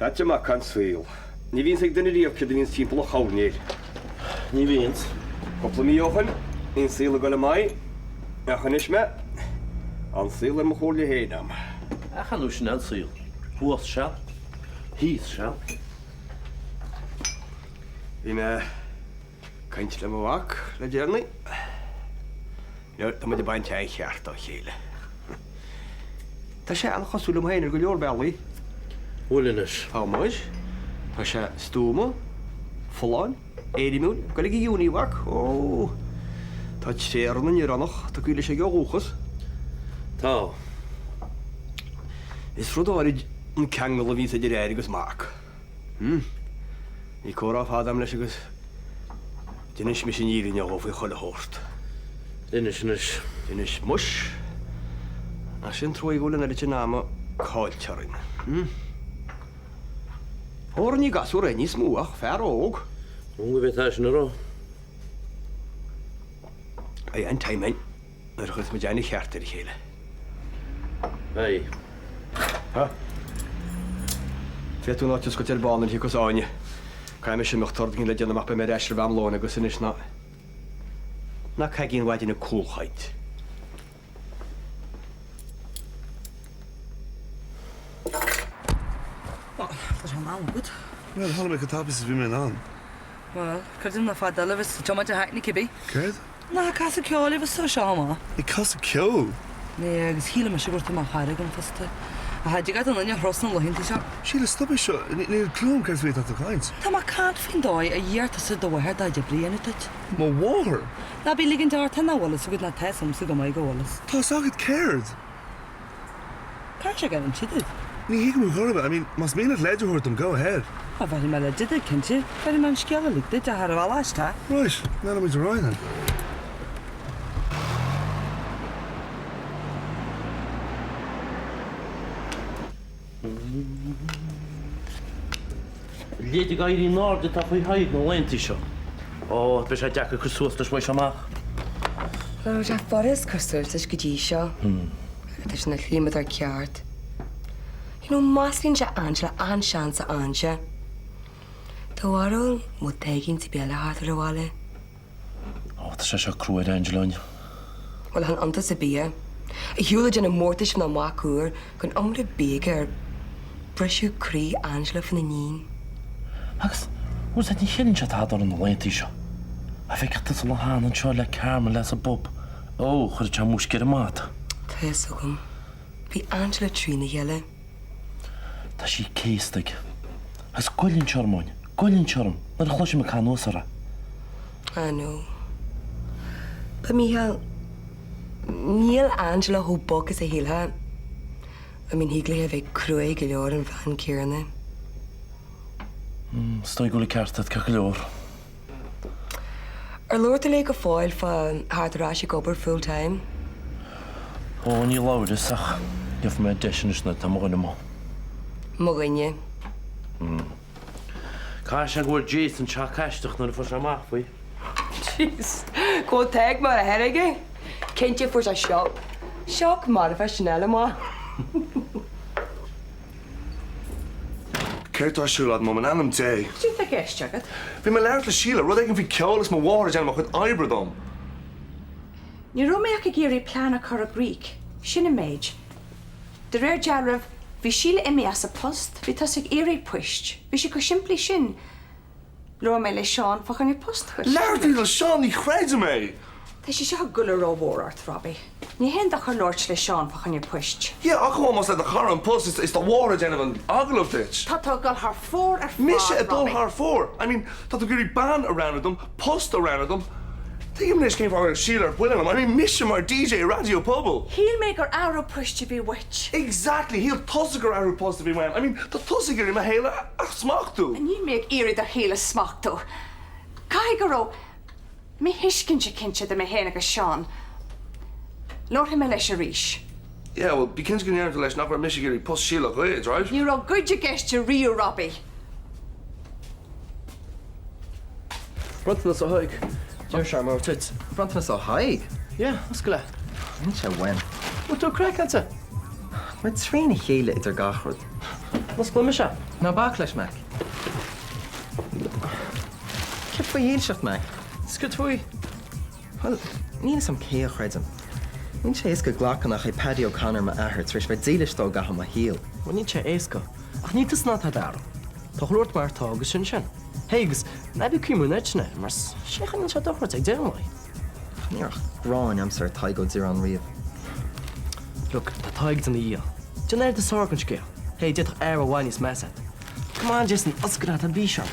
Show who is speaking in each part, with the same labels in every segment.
Speaker 1: Is ait an mac an saol. Ní bhíonns ag duine riamh céard a bhíonns timpeall an choirnéil.
Speaker 2: Ní bhíonns.
Speaker 1: Cúpla mí ó shoin, bhí an saol ag goil i m'aghaidh, ach anois mé, an saol ar mo chomhairle féin a'm.
Speaker 2: Ach ar ndóigh sin é an saol. Thuas seal, thíos seal.
Speaker 1: Bhí mé ag caint le mo mhac le deireanaí. Tá muid ag baint an-cheart dá chéile. Tá sé an-chosúil liom féin ar go leor bealaí.
Speaker 2: Bhfuil anois?
Speaker 1: Tá muis. Tá sé stuama, folláin, éirimiúil, ag goil ag an uni, a mhac. Ó! Tá tréathra na nDireánach tugtha leis aige ó dhúchas.
Speaker 2: Tá.
Speaker 1: Is rud áirid an ceangal a bhíonns idir athair agus mac. Bhí comhrá fada agam leis agus d'inis mise an fhírinne dhó faoi chuile shórt.
Speaker 2: D'inis anois.
Speaker 1: D'inis muis. Ach sin truaí go bhfuil an oiread sin ama caillte orainn. Óra ní gasúr é níos mó ach fear óg.
Speaker 2: Ó, go bhféadfá é sin a rá.
Speaker 1: Beidh an time againn. Nuair a chuirfeas muid aithne cheart ar a chéile.
Speaker 2: Beidh.
Speaker 1: Ha? Féadfaidh tú an áit a oscailt ar ball nuair a thiocfas Áine. Caithfidh mise imeacht, tá rud éigin le déanamh ach beidh mé ar ais roimh am lóin agus anois ná ná caithigí an mhaidin ag cúlchaint.
Speaker 3: Bhuel, tá sé in am agat.
Speaker 4: Bhuel, tháinig mé chomh tapa is a bhí mé in ann.
Speaker 3: Bhuel, creidim nach fada eile a bheas tú ag tiomáint ar thaitní cibé.
Speaker 4: Céard?
Speaker 3: Nach ag casadh ceoil a bheas tú as seo amach.
Speaker 4: Ag casadh ceoil?
Speaker 3: Yeah, agus shíl mise go raibh tú mar chara agam fosta. Ach cha dtig leat aon duine a thrust na laethanta seo.
Speaker 4: Síle, stop é seo. Níl clue agam céard faoi atá tú ag caint.
Speaker 3: Tá mé ag caint faoin dóigh a d'iarr tusa do mháthair do chuid oibre a dhéanamh duit.
Speaker 4: Mo mháthair?
Speaker 3: Ná bí ag ligint ort nach bhfuil fhios agat ná tá fhios a'msa go maith go bhfuil fhios.
Speaker 4: Tá fhios agat céard?
Speaker 3: Caithfidh sé go inse duit.
Speaker 4: Ní thuigim ar chor ar bith. I mean, más mian leat leid a thabhairt dom, go ahead.
Speaker 3: Á, bhéarfaidh mé leid duit, cinnte. Bhéarfaidh mé an scéal uilig duit, ach ar an bhealach isteach.
Speaker 4: Right, leanfaimid ar aghaidh then.
Speaker 2: Leid ag éirí in airde atá faoi Thadhg na laethanta seo. Ó, beidh sé deacair cur suas leis uaidh seo amach.
Speaker 5: Bhuel, raibh sé furast cur suas leis go dtí seo. Ach tá sé ina shlíomadóir ceart. You know, maslaíonn sé Angela achan seans a fhaigheann sé. Do bharúil an bhfuil Taidhgín sa bhealach thart ar an bhaile?
Speaker 2: Ó, tá sé seo crua ar Angela.
Speaker 5: Bhuel, chan iontas ar bith é. Ar shiúl ag déanamh mórtais faoina mac úr, gan iomrá ar bith aige ar briseadh croí Angela faoina iníon.
Speaker 2: Agus, bhfuil fhios agat, ní chreideann sé tada orm na laethanta seo. Dá bhfeicfeadh tusa an lá cheana anseo le Carmel as an bpub, ó, chuirfeadh sé múisc ar an mata.
Speaker 5: Tá fhios agam. Bhí Angela trína chéile.
Speaker 2: Tá sí céasta aige. Agus goilleann sé orm, Áine, goilleann sé orm nuair a chloisim ag caitheamh anuas uirthi.
Speaker 5: I know. But Mícheál, níl Angela chomh bog is a shílfeá. I mean, thig léi a bheith cruaidh go leor ar an bhean céanna.
Speaker 2: Is dóigh go bhfuil an ceart agat, ceart go leor.
Speaker 5: Ar labhair tú léi go fóill fá theacht ar ais ag obair full time?
Speaker 2: Ó, níor labhras ach gheobhaidh mé deis anois nuair atá mo dhuine amuigh.
Speaker 5: Mo dhuine.
Speaker 2: Caithfidh sé go bhfuair Jason shock aisteach nuair a fuair sé amach faoi.
Speaker 5: Jeez, go bhfuil Tadhg mar athair aige. Cinnte fuair sé shock. Shock marfach sin eile amach.
Speaker 4: Céard tá ar siúl agat, Mum, in ainm Dé?
Speaker 6: Cad é atá i gceist agat?
Speaker 4: Bhí mé ag labhairt le Síle, rud éigin faoi ceol is mo mháthair ag déanamh a chuid oibre dom.
Speaker 6: Ní raibh mé ach ag iarraidh plean a chur i gcrích, sin an méid. De réir dealraimh, bhí Síle imithe as a post, bhí tusa ag iarraidh poist, bhí sé chomh simplí sin. Labhair mé le Seán fá choinne post a chur
Speaker 4: Labhair tú le Seán, ní chreidim é!
Speaker 6: Tá sé seo ag goil rómhór ort, Robbie. Ní haon dochar labhairt le Seán fá choinne poist.
Speaker 4: Yeah, ach amháin más le do chara an post is do mháthair ag déanamh an agallamh duit.
Speaker 6: Tá tú ag dul thar fóir ar fad,
Speaker 4: Mise ag dul
Speaker 6: Robbie.
Speaker 4: thar fóir? I mean, tá tú ag iarraidh bean a roghnú dom, post a roghnú dom. Tuigim anois cén fáth a raibh Síle ar buile liom. I mean, mise mar DJ Raidió Pobail!
Speaker 6: Shíl mé gur athrú poist a bhí uait.
Speaker 4: Exactly! Shíl tusa gur athrú post a bhí uaim. I mean, tá tusa ag iarraidh mo shaol a. A smachtú?
Speaker 6: Níl mé ag iarraidh do shaol a smachtú. Caithfidh go raibh míthuiscint eicínt idir mé féin agus Seán. Labharfaidh mé leis arís.
Speaker 4: Yeah, well, bí cinnte go ndeireann tú leis nach raibh mise ag iarraidh post Shíle a ghoid, right?
Speaker 6: Ní raibh goid i gceist ariamh, Robbie.
Speaker 7: Bronntanas ó Thaidhg.
Speaker 8: Deir sé mar duit.
Speaker 7: Bronntanas ó Thaidhg?
Speaker 8: Yeah, oscail é.
Speaker 7: Níl sé uaim.
Speaker 8: Bhfuil tú craiceáilte?
Speaker 7: Tá mé trína chéile idir gach rud.
Speaker 8: Osclóidh mise. Ná bac leis, Mac. Céard faoi dhílseacht, Mac? 'S céard faoi? Bhuel, níl 'fhios a'm cé a chreidim. Níl sé éasca glacadh nach é Paddy O'Connor m'athair tar éis bheith dílis dó i gcaitheamh mo shaoil. Bhuel, níl sé éasca. Ach ní tusa ná tada athrú. Tá chuile shórt mar atá agus sin sin. Hey, agus ná bí ag cuimhniú an oiread sin air, mar is é a choinníonn sé dochar ort ag deireadh an lae. Ach ní raibh ach gráin a'msa ar Tadhg Ó Direáin riamh. Look, tá Tadhg ina dhiaidh. Déan an oiread is fearr den scéal. Hey, d'fhéadfadh athrú i bhfad níos measa agat. Come on, Jason, oscail é, tá bís orm.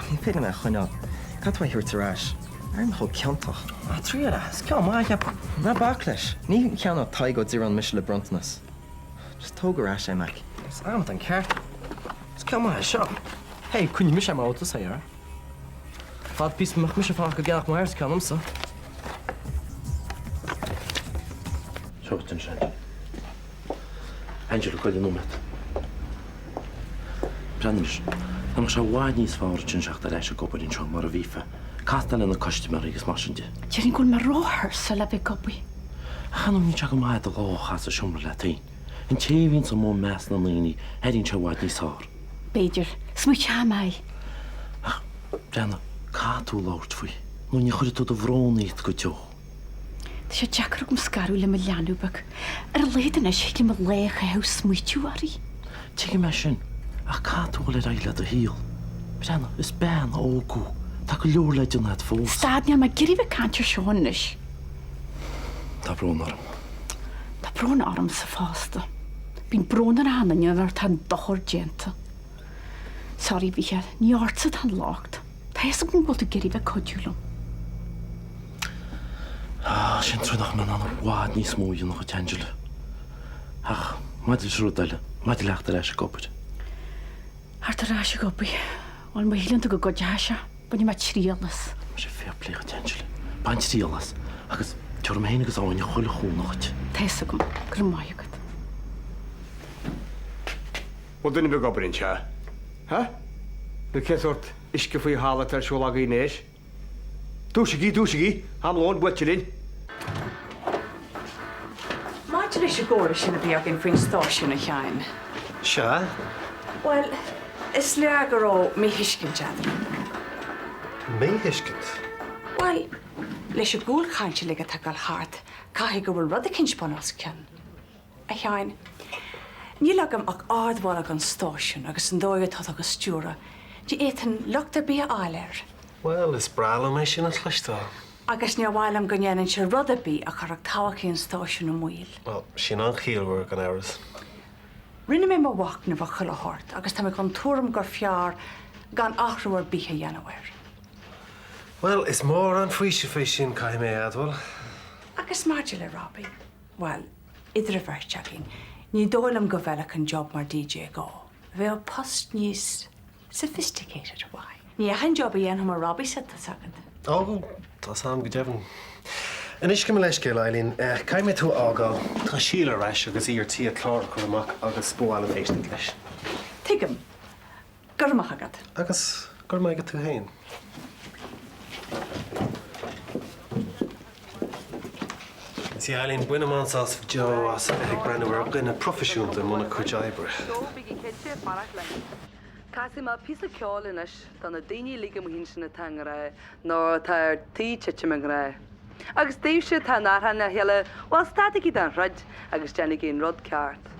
Speaker 8: Ní féidir liom é a choinneáil. Caithfidh tú é a thabhairt ar ais. Airím chomh ciontach. Ah, triail é. Is ceann maith é, cheapfainn. Ná bac leis. Ní cheannódh Tadhg Ó Direáin mise le bronntanas. Just tóg ar ais é, Mac. Is amadán ceart. Is ceann maith é seo. Hey, coinnigh mise é mar tusa é, alright? Fad píosa mbeadh mise ag fanacht go gceannódh m'athair ceann domsa.
Speaker 2: Seo dhuit ansin. Angela, coinnigh nóiméad. Breathnaigh anois. Dá mbeadh sé i bhfad níos fearr duit teacht ar ais ag obair anseo mar a bhífeá. Castáil le na custaiméirí agus mar sin de.
Speaker 6: Déarfainn go bhfuil mé róthuirseach le bheith ag obair.
Speaker 2: Ach ar ndóigh níl sé go maith do lá a chaitheamh sa seomra leat féin. An té a bhíonns amuigh i measc na ndaoine, airíonn sé i bhfad níos fearr.
Speaker 6: B'fhéidir. Smaoiteoidh mé air.
Speaker 2: Ach, breathnaigh, caithfidh tú labhairt faoi, nó ní chuirfidh tú do bhrón dhíot go deo.
Speaker 6: Tá sé deacair agam scaradh le mo leanbh beag. Ar a laghad anois thig liom mo lá a chaitheamh ag smaoitiú uirthi.
Speaker 2: Tuigim é sin, ach caithfidh tú dhul ar aghaidh le do shaol. Breathnaigh, is bean óg thú. Tá go leor le déanamh agat fós.
Speaker 6: Stad, níl mé ag iarraidh bheith ag caint ar seo anois.
Speaker 2: Tá brón orm.
Speaker 6: Tá brón ormsa fosta. Bíonn brón ar achan duine nuair atá an dochar déanta. Sorry, Mhícheáil, ní ortsa atá an locht. Tá a fhios agam go bhfuil tú ag iarraidh bheith ag cuidiú liom.
Speaker 2: Ah, sin rud nach mbeinn in ann i bhfad níos mó a dhéanamh dhuit, Angela. Ach maidir leis an rud eile, maidir le theacht ar ais ag obair.
Speaker 6: Theacht ar ais ag obair? Bhuel, má shíleann tú go gcuideoidh sé, bainfidh mé triail as.
Speaker 2: Muise fair play dhuit, Angela. Bain triail as agus tabharfaidh mé féin agus Áine chuile chúnamh dhuit.
Speaker 6: Tá a fhios agam. Go raibh maith agat.
Speaker 1: Bhfuil duine ar bith ag obair anseo? Ha? Nó cén sórt uisce faoi thalamh atá ar siúl agaibh anois? Dúisigí, dúisigí! Am lóin buailte linn!
Speaker 6: Maidir leis an gcomhrá sin a bhí againn faoin stáisiún, a Sheáin.
Speaker 7: Sea?
Speaker 6: Bhuel, is léir go raibh míthuiscint eadrainn.
Speaker 7: Míthuiscint?
Speaker 6: Bhuel, leis an gcúlchaint uilig atá ag dul thart, caithfidh go bhfuil rud eicínt bun os cionn. A Sheáin, níl agam ach ardmholadh don stáisiún agus an dóigh atá tú á stiúradh. Ní fhéadfainn locht ar bith a fháil air.
Speaker 7: Bhuel, is breá liom é sin a chloisteáil.
Speaker 6: Agus níor mhaith liom go ndéanfainnse rud ar bith a chuirfeadh todhchaí an stáisiúin i mbaol.
Speaker 7: Bhuel, sin an-chiallmhar, gan amhras.
Speaker 6: Rinne mé mo mhachnamh ar chuile shórt agus tá mé den tuairim gur fearr gan athrú ar bith a dhéanamh air.
Speaker 7: Bhuel, is mór an faoiseamh é sin, caithfidh mé a admháil.
Speaker 6: Agus maidir le Robbie, bhuel, Idir an bheirt againn, ní dóigh liom go bhfeilfeadh an job mar DJ dhó. Bheadh post níos sophisticated uaidh. Ní achan job a dhéanfadh mar Robbie sa, tá's agat.
Speaker 7: Ó, tá's a'm go deimhin. Anois, gabh mo leithscéal, Eileen. Caithfidh mé tú a fhágáil. Tá Síle ar ais agus í ar tí a clár a chur amach agus ba mhaith liom éisteacht leis.
Speaker 6: Tuigim. Go raibh maith agat.
Speaker 7: Agus go raibh maith agat tú féin. Sea, Eileen, bainim an-sásamh go deo as a bheith ag breathnú ar dhuine proifisiúnta i mbun a cuid oibre.
Speaker 3: So, bígí cinnte ag fanacht linn. Casfaidh mé píosa ceoil anois do na daoine uilig amuigh ansin atá i ngrá nó atá ar tí titim i ngrá. Agus daoibhse atá in achrann le chéile, bhuel, stadaigí den throid agus déanaigí an rud ceart.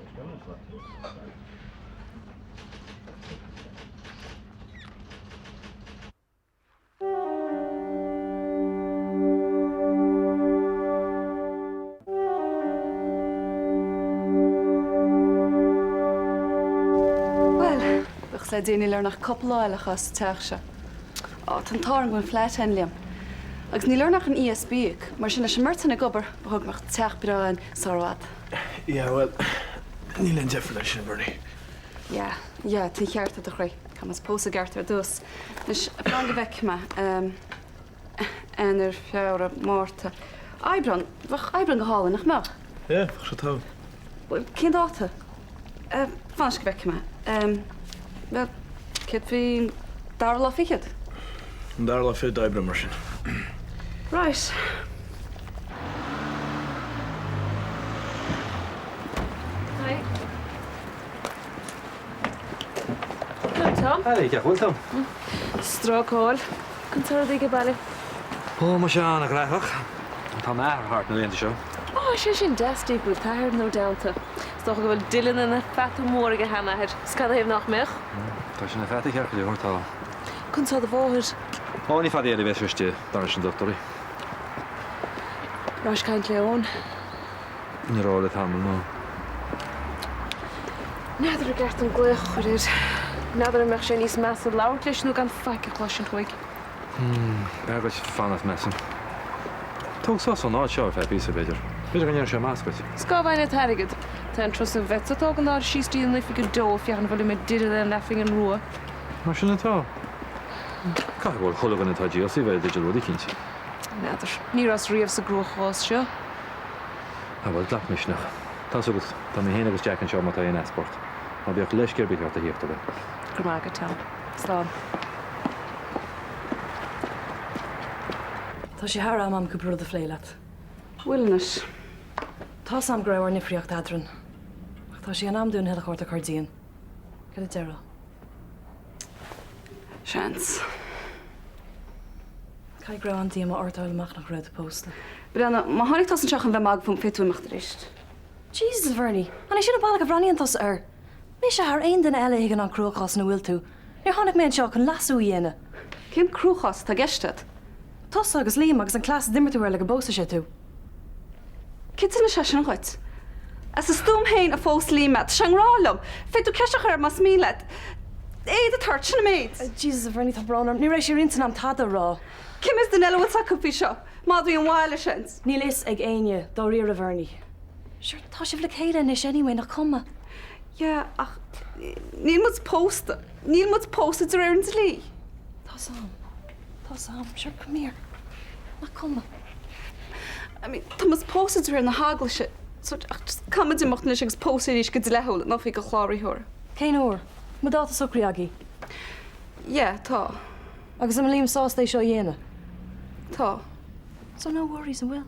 Speaker 9: Bhuel, buíochas le Dia níl orainn ach cúpla lá eile a chaitheamh sa teach seo. Á, tá an t-ádh orainn go bhfuil an flat againn, Liam. Agus níl orainn ach an ESB a íoc, mar sin leis an mbeirt againn ag obair, ba chóir go mbeadh teach breá againn sár i bhfad.
Speaker 4: Yeah, bhuel, níl aon deifir leis sin, Bernie.
Speaker 9: Yeah, yeah, tá an ceart agat a chroí. Caithfidh muid pósadh i gceart ar dtús. Anois, fan go bhfeicfidh mé. Ehm, Eanáir, Feabhra, Márta. Aibreán, bheadh Aibreán go hálainn, nach mbeadh?
Speaker 4: Yeah, bheadh sé togha.
Speaker 9: Bhuel, cén dáta? Eh, fan anois go bhfeicfidh mé. Ehm, bhuel, céard faoin dara lá fichead?
Speaker 4: An dara lá fichead d'Aibreán, mar sin.
Speaker 9: Right. Tom.
Speaker 10: Hailí, cén chaoi a bhfuil tú?
Speaker 9: Struggling. Conas tá rudaí ag baile?
Speaker 10: Ó, muise an-ghnóthach. Tá m'athair thart na laethanta seo.
Speaker 9: Ó, sé sin deas go bhfuil t'athair inár dteannta. Is dócha go bhfuil Dylan ina pheata mór ag a sheanathair. Is cad 'na thaobh nach mbeadh?
Speaker 10: Tá sé ina pheata ceart go leor, tá.
Speaker 9: Conas tá do mháthair?
Speaker 10: Ó, ní fada eile a bheas sé istigh, dar leis na dochtúirí.
Speaker 9: Rabhais ag caint le Eoin?
Speaker 10: Ní raibh le tamall, no.
Speaker 9: N'fheadar an gceart dom glaoch a chur air. N'fheadar an mbeadh sé níos measa labhairt leis nó gan faic a chloisint uaidh.
Speaker 10: B'fhearr duit fanacht, measaim. Tóg sos ón áit seo ar feadh píosa, b'fhéidir. B'fhéidir go ndéanfaidh sé maitheas duit.
Speaker 9: Is cá bhfaighinn an t-airgead? Tá an turas a bheith ag tógaint áir síos dtí an oifig an deo féachaint an bhfuilim ag deireadh le an leathphingin rua.
Speaker 10: Mar sin atá. Caithfidh go bhfuil chuile dhuine atá dílse a bheith i dteideal rud eicínt.
Speaker 9: N'fheadar. Ní rabhas riamh sa gcruachás seo.
Speaker 10: Á bhuel, glac misneach. Tá's agat, tá mé féin agus Jack anseo má tá aon easpa ort. Ná bíodh leisce ar bith ort a thíocht chugainn.
Speaker 9: Go raibh maith agat, Tom. Slán.
Speaker 3: Tá sé thar am a'm cúpla rud a phlé leat.
Speaker 9: Bhuel anois.
Speaker 3: Tá's a'm go raibh ár ndifríocht eadrainn. Ach tá sé in am dúinn a thuilleadh cárta a chur dínn. Cad a déarfá?
Speaker 9: Seans.
Speaker 3: Caithfidh go raibh an-díomá ort a fháil amach nach raibh tú pósta.
Speaker 9: Breathnaigh, má tháinig tusa anseo chun bheith ag magadh fúm, féadfaidh tú imeacht arís.
Speaker 3: Jesus, a Bhernie, an é sin an bealach a bhreathnaíonn tusa air? Mise thar aon duine eile a thuigeann an cruachás ina bhfuil tú. Níor tháinig mé anseo chun leasú a dhéanamh.
Speaker 9: Cén cruachás atá i gceist agat?
Speaker 3: Tusa agus Liam agus an cleas a d'imir tú air le go bpósfadh sé tú.
Speaker 9: Cé d'inis é sin dhuit? As a stuaim féin a phós Liam mé. Tá sé i ngrá liom. Féadfaidh tú ceist a chur air más mian leat. Éad atá ort, sin an méid.
Speaker 3: Jesus, a Bhernie, tá brón orm. Ní raibh sé ar intinn a'm tada a rá.
Speaker 9: Cé mhéad duine eile a bhfuil 's acu faoi seo? Madraí an bhaile, seans.
Speaker 3: Níl fhios ag éinne, dáiríre, a Bhernie. Sure, tá sibh le chéile anois anyway, nach cuma?
Speaker 9: Yeah, ach níl muid pósta. Níl muid pósta de réir an dlí.
Speaker 3: Tá's a'm. Tá's a'm. Sure, come here. Nach cuma?
Speaker 9: I mean, tá muid pósta de réir na heaglaise, so ach just caithfidh muid imeacht anois agus pósadh arís go dleathúil in oifig an chláraitheora.
Speaker 3: Cén uair? An bhfuil dáta socraithe agaibh?
Speaker 9: Yeah, tá.
Speaker 3: Agus an bhfuil Liam sásta é seo a dhéanamh?
Speaker 9: Tá.
Speaker 3: So no worries, an bhfuil?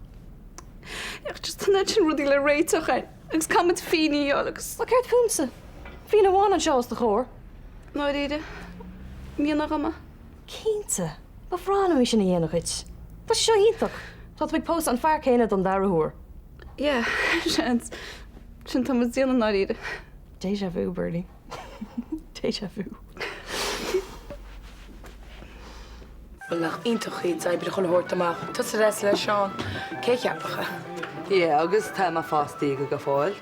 Speaker 9: Yeah, ach just tá an oiread sin rudaí le réiteach againn agus caithfidh muid fíon a fháil agus.
Speaker 3: Ach céard fúmsa? Fíon amháin anseo os do chomhair.
Speaker 9: Ndáiríre? An ndéanfá dhom é?
Speaker 3: Cinnte! Ba bhreá liom é sin a dhéanamh dhuit. Tá sé seo iontach! Tá tú ag pósadh an fear céanna don dara huair.
Speaker 9: Yeah, seans. Sin tá muid ag déanamh i ndáiríre.
Speaker 3: Déjà vu, Bernie. Déjà vu.
Speaker 11: Bhuel, nach iontach iad oibre chuile shórt amach. Tusa deas le Seán. Cé a cheapfadh é?
Speaker 3: Yeah, agus tá mé fostaithe go fóill.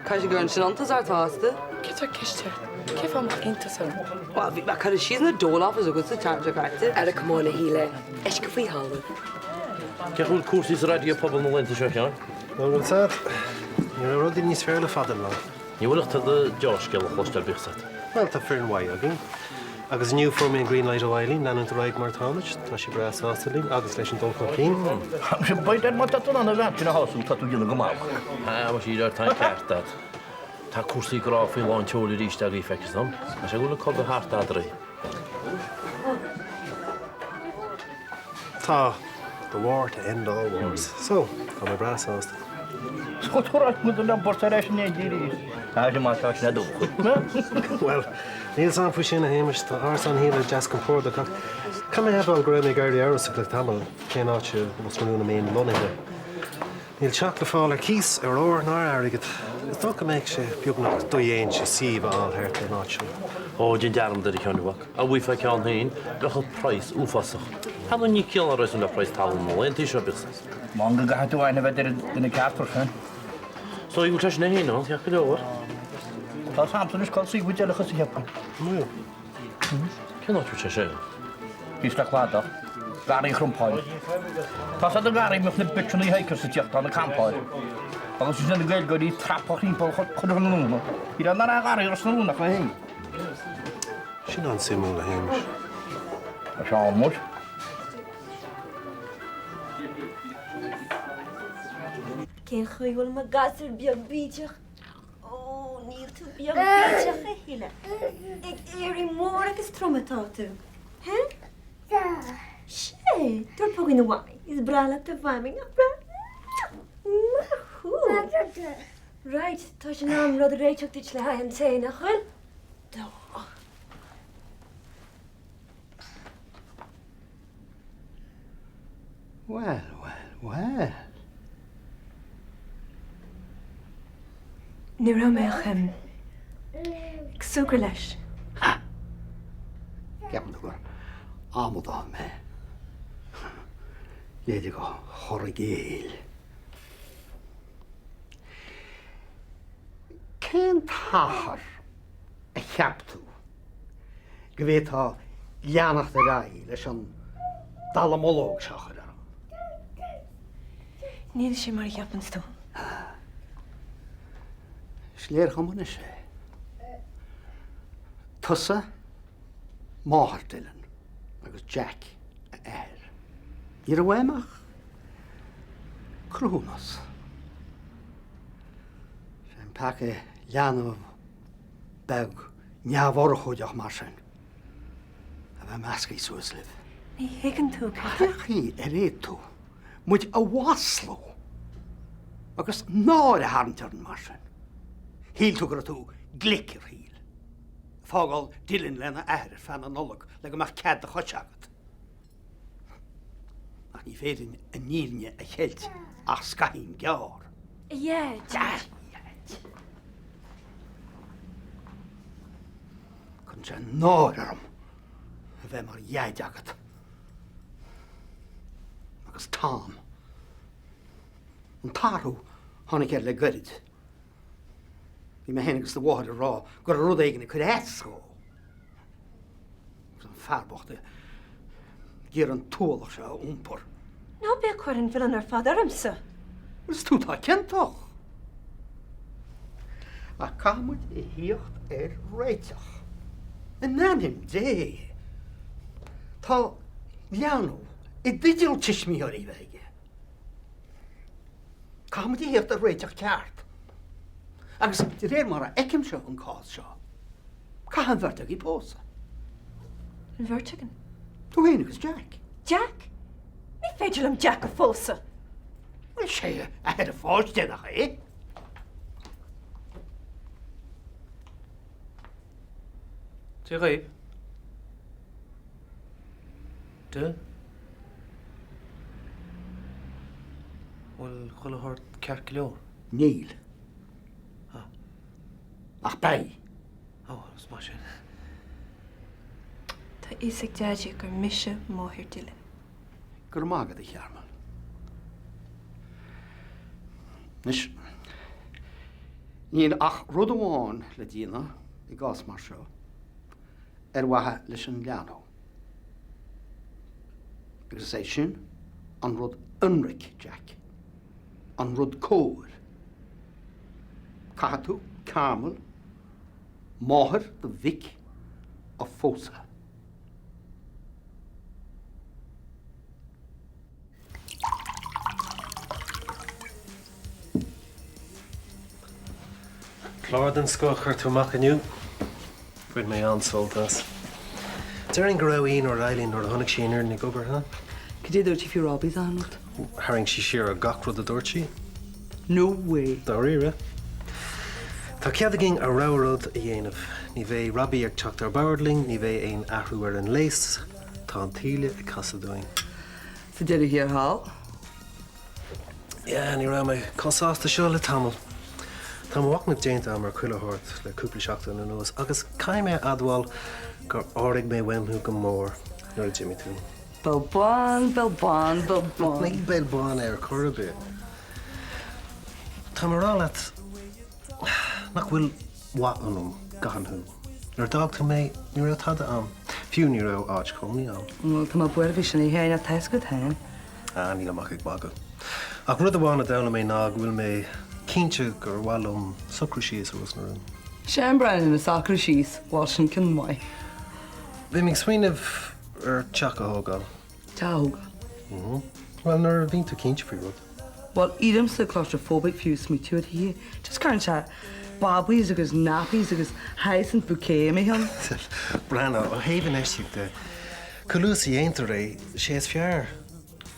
Speaker 3: Caithfidh sé go raibh sin iontas ort fosta.
Speaker 11: Céard atá i gceist agat? Cén fáth a mbeadh iontas orm?
Speaker 3: Bhuel, bhí mé ag cur síos na dole office agat sa tseachtain seo caite. Ara come on a Shíle, uisce faoi thalamh.
Speaker 2: Cén chaoi a bhfuil cúrsaí sa Raidió Pobail na laethanta seo, a Sheáin?
Speaker 7: Bhuel, bhfuil 's a'd, ní raibh rudaí níos fearr le fada an lá.
Speaker 2: Ní bhfuil ach tada deá-scéal a chloisteáil bíodh 's a'd.
Speaker 7: Bhuel, tá foireann mhaith againn. Agus inniu fuair mé an green light ó Eileen leanúint ar aghaidh mar atáimid. Tá sí breá sásta linn agus leis an dul chun cinn.
Speaker 12: B'fhéidir má tá tú in ann an bhean sin a shású tá tú ag déanamh go maith.
Speaker 2: Tá a Shíle, tá an ceart agat. Tá cúrsaí grá faoi lán tseoil arís agaibh, feictear dom. Tá sé go bhfuil an cogadh thart eadraibh.
Speaker 7: Tá. The war to end all wars. So, tá mé breá sásta. Bhuel, níl 's a'm faoi sin, a Shéamais. Tá árasán Shíle deas compordach ach caithfidh mé a admháil go raibh mé ag éirí amhrasach le tamall cén áit i Ros na Rún a mbeinn lonnaithe. Níl teach le fáil ar cíos, ar ór ná ar airgead. Is dócha go mbeadh sé beagnach dodhéanta suíomh a fháil thart ar an áit seo.
Speaker 2: Ó, déan dearmad air a Sheáin mhac. Dá bhfaighfeá ceann féin, bheadh an praghas uafásach. Ar ndóigh níl ciall ná réasún le praghas talún na laethanta seo, bíodh 's.
Speaker 12: M'anam go gcaithfidh tú aithne a bheith ar an duine ceart air sin.
Speaker 2: So, bhfuil sé sin é féin ann, ceart go leor.
Speaker 12: Tá 's a'msa anois cá bhfuil suíomh eile chusa cheapfainn.
Speaker 7: Bhfuil?
Speaker 2: Cén áit bhfuil sé sin?
Speaker 12: Thíos le cladach. Garraí Chrompáin. Tá 's a'd an garraí a mbíodh na bitseanna hikers ag tíocht ann ag campáil. Agus ansin na Gaeilgeoirí ag treapadh thimpeall chun na Rúna. Ní raibh nár gharraí Ros na Rún ach é féin.
Speaker 7: Sin an-suimiúil, a Shéamais.
Speaker 12: A Sheámais.
Speaker 13: Cén chaoi a bhfuil mo ghasúr beag bídeach? Ó, níl tú beag bídeach a thuilleadh. Ag éirí mór agus trom atá tú. Hé? Sea, tabhair póigín do Mhamaí. Is breá leat do Mhamaí, nach breá? Maith thú. Right, tá sé in am rud a réiteach duit le haghaidh an tae, nach bhfuil? Tá.
Speaker 14: Bhuel, bhuel, bhuel.
Speaker 13: Ní raibh mé ach ag súgradh leis.
Speaker 14: Ha! Ceapann tú gur amadán mé. Leithéid de chur i gcéill. Cén t-achar a cheap tú go bhféadfá leanacht ar aghaidh leis an dallamullóg seo a chur orm?
Speaker 13: Níl sé mar a cheapanns tú.
Speaker 14: Is léir dhom anois é. Tusa máthair Dylan agus Jack a athair. Ní raibh uaim ach cruthúnas. Sé an peaca é leanbh beag neamhurchóideach mar sin a bheith measctha suas libh.
Speaker 13: Ní thuigeann tú cad
Speaker 14: Cén chaoi ar fhéad tú muid a mhaslú agus náire a tharraingt orainn mar sin? Shíl tú go raibh tú glic ar shaol, ag fágáil Dylan lena athair ar feadh na Nollag le go mbeadh cead do choise agat. Ach ní féidir an fhírinne a cheilt ach scaithín gearr.
Speaker 13: A Dhaid!
Speaker 14: A Dhaid! Cuireann sé náire orm a bheith mar dhaid agat. Agus Tom. An t-athrú a tháinig air le goirid. Bhí mé féin agus do mháthair ag rá go raibh rud éigin ag cur as dhó. Agus an fear bocht ag iarraidh an t-ualach seo a iompar.
Speaker 13: Ná bí ag cur an mhilleáin ar fad ormsa.
Speaker 14: Bhuel, is tú atá ciontach. Ach caithfidh muid a thíocht ar réiteach. In ainm Dé! Tá leanbh i dteideal tuismitheoirí a bheith aige. Caithfidh muid a thíocht ar réiteach ceart. Agus de réir mar a fheicimse an cás seo, caithfidh an bheirt agaibh pósadh.
Speaker 13: An bheirt againn?
Speaker 14: Tú féin agus Jack.
Speaker 13: Jack? Ní féidir liom Jack a phósadh!
Speaker 14: Bhuel, sé athair an pháiste, nach é?
Speaker 2: Dia dhaoibh. Dia. Bhfuil chuile shórt ceart go leor?
Speaker 14: Níl. Ach beidh.
Speaker 2: Ó, is maith sin.
Speaker 13: Tá fhios ag Deaidí gur mise máthair Dylan.
Speaker 14: Go raibh maith agat, a Charmel. Anois, níl ach rud amháin le déanamh i gcás mar seo, ar mhaithe leis an leanbh. Agus is é sin an rud ionraic, Jack. An rud cóir. Caithfidh tú Carmel, máthair do mhic, a phósadh.
Speaker 7: Clár den scoth a chuir tú amach inniu. Bhain mé an-sult as. Déarfainn go raibh ionadh ar Eileen nuair a chonaic sí an fhoireann ag obair, huh?
Speaker 3: Cad é a dúirt sí faoi Robbie is achan rud?
Speaker 7: Tharraing sí siar ar gach rud a dúirt sí.
Speaker 3: No way.
Speaker 7: Dáiríre. Tá cead againn ár rogha rud a dhéanamh. Ní bheidh Robbie ag teacht ar bord linn, ní bheidh aon athrú ar an léas. Tá an taoille ag casadh dúinn.
Speaker 3: Sa deireadh thiar thall.
Speaker 7: Yeah, ní raibh mé chomh sásta seo le tamall. Tá mo mhachnamh déanta agam ar chuile shórt le cúpla seachtain anuas agus caithfidh mé a admháil gur airigh mé uaim thú go mór nuair a d'imigh tú.
Speaker 3: Béal bán, béal bán, béal bán.
Speaker 7: Ní béal bán é ar chor ar bith. Táim a rá leat nach bhfuil mhaith ionam gan thú. Nuair a d'fhág tú mé, ní raibh tada a'm. Fiú ní raibh áit chónaí a'm.
Speaker 3: Bhuel, tá mé buartha faoi sin a Sheáin, ach tá fhios agat féin.
Speaker 7: Ah, nílim ach ag magadh. Ach rud amháin a d'fhoghlaim mé ná go bhfuil mé cinnte gur mhaith liom socrú síos i Ros na Rún.
Speaker 3: Seán Brennan ag socrú síos, bhuel sin ceann maith.
Speaker 7: Bhí mé ag smaoineamh ar teach a thógáil.
Speaker 3: Teach a thógáil?
Speaker 7: Mhm. Bhuel, nuair a bhíonn tú cinnte faoi rud.
Speaker 3: Bhuel, éirímse claustrophobic fiú smaoitiú ar thithe. Just cuireann sé bobbies agus nappies agus hyacinth bouquet i mo cheann.
Speaker 7: Breathnaigh, ó thaobh infheistíochta de, chomh luath is a dhéantar é, sé is fearr.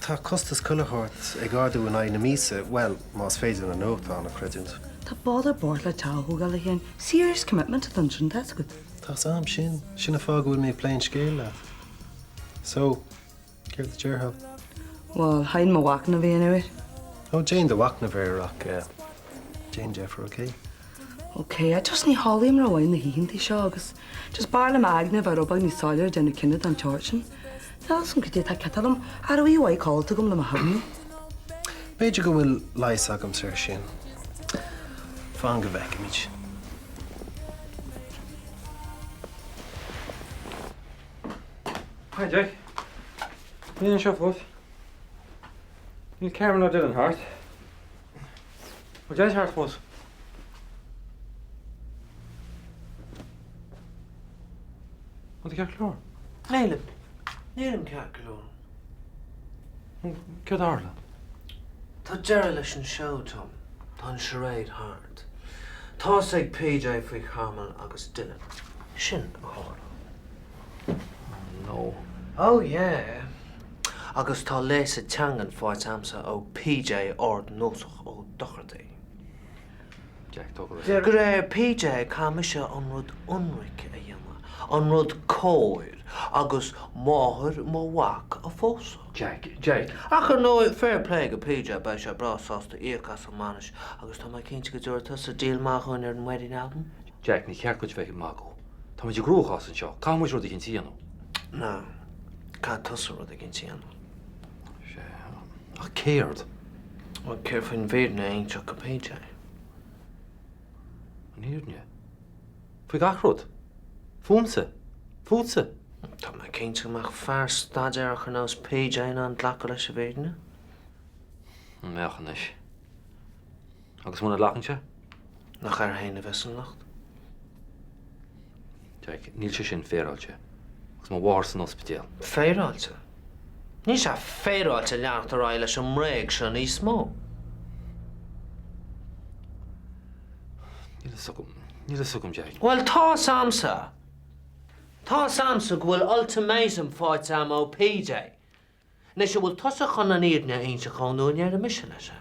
Speaker 7: Tá costas chuile shórt ag ardú in aghaidh na míosa, bhuel, más féidir na nuachtáin a chreidiúint.
Speaker 3: Tá bother board le teach a thógáil a Sheáin. Serious commitment atá ansin, tá fhios agat.
Speaker 7: Tá fhios a'm sin. Sin an fáth go bhfuil mé ag plé an scéil leat. So, céard a déarfá?
Speaker 3: Bhuel, dhein mo mhachnamh a dhéanamh air.
Speaker 7: Ó, déan do mhachnamh air ach déan deifir, ok?
Speaker 3: Ok, I just ní chodlaím rómhaith na hoícheantaí seo agus just b'fhearr le m'aigne a bheith rud beag níos soiléire ag déanamh cinneadh den tsórt sin. Níl 'fhios agam cad é atá ciotal liom, ach raibh oíche mhaith codlata agam le mo chuimhniú.
Speaker 7: B'fhéidir go bhfuil leigheas agamsa air sin. Fan go bhfeicfimid.
Speaker 10: Hi Jack. Níl anseo fós. Níl Carmel ná Dylan thart. Bhfuil Deaid thart fós? An bhfuil tú ceart go leor?
Speaker 15: Nílim. Nílim ceart go leor.
Speaker 10: Céard a tharla?
Speaker 15: Tá deireadh leis an seó, Tom. Tá an charade thart. Tá's ag PJ faoi Carmel agus Dylan. Sin a tharla.
Speaker 10: Oh no.
Speaker 15: Oh yeah. Agus tá léasadh teangan faighte a'msa ó PJ ardnósach Ó Dochartaigh.
Speaker 10: Jack, tóg go réidh.
Speaker 15: De réir PJ caithfidh mise an rud ionraic a dhéanamh, an rud cóir, agus máthair mo mhac a phósadh.
Speaker 10: Jack, Jack.
Speaker 15: Ach ar ndóigh, fair play go PJ, beidh sé breá sásta íoc as an mbainis agus tá mé cinnte go dtabharfaidh tusa deal maith dhúinn ar an wedding album.
Speaker 10: Jack, ní ceart duit bheith ag magadh. Táimid i gcruachás anseo, caithfidh muid rud eicínt a dhéanamh.
Speaker 15: No, caithfidh tusa rud eicínt a dhéanamh.
Speaker 10: Sea, ach céard?
Speaker 15: Bhuel, céard faoin bhfírinne a inseacht go PJ?
Speaker 10: An fhírinne? Faoi gach rud? Fúmsa? Fútsa?
Speaker 15: Tá mé cinnte go mbeadh fear staidéarach ar nós PJ in ann glacadh leis an bhfírinne.
Speaker 10: An mbeadh anois? Agus muna nglacann sé?
Speaker 15: Nach air féin a bheas an locht?
Speaker 10: Jack, níl sé sin féaráilte. Agus mo mháthair san ospidéal.
Speaker 15: Féaráilte? Níl sé féaráilte leanacht ar aghaidh leis an mbréag seo níos mó.
Speaker 10: Níl fhios agam. Níl fhios agam, Jack.
Speaker 15: Bhuel, tá's a'msa. Tá's a'msa go bhfuil ultimatum faighte a'm ó PJ. Anois, an bhfuil tusa chun an fhírinne a inseacht dhó nó an ndéarfaidh mise leis é?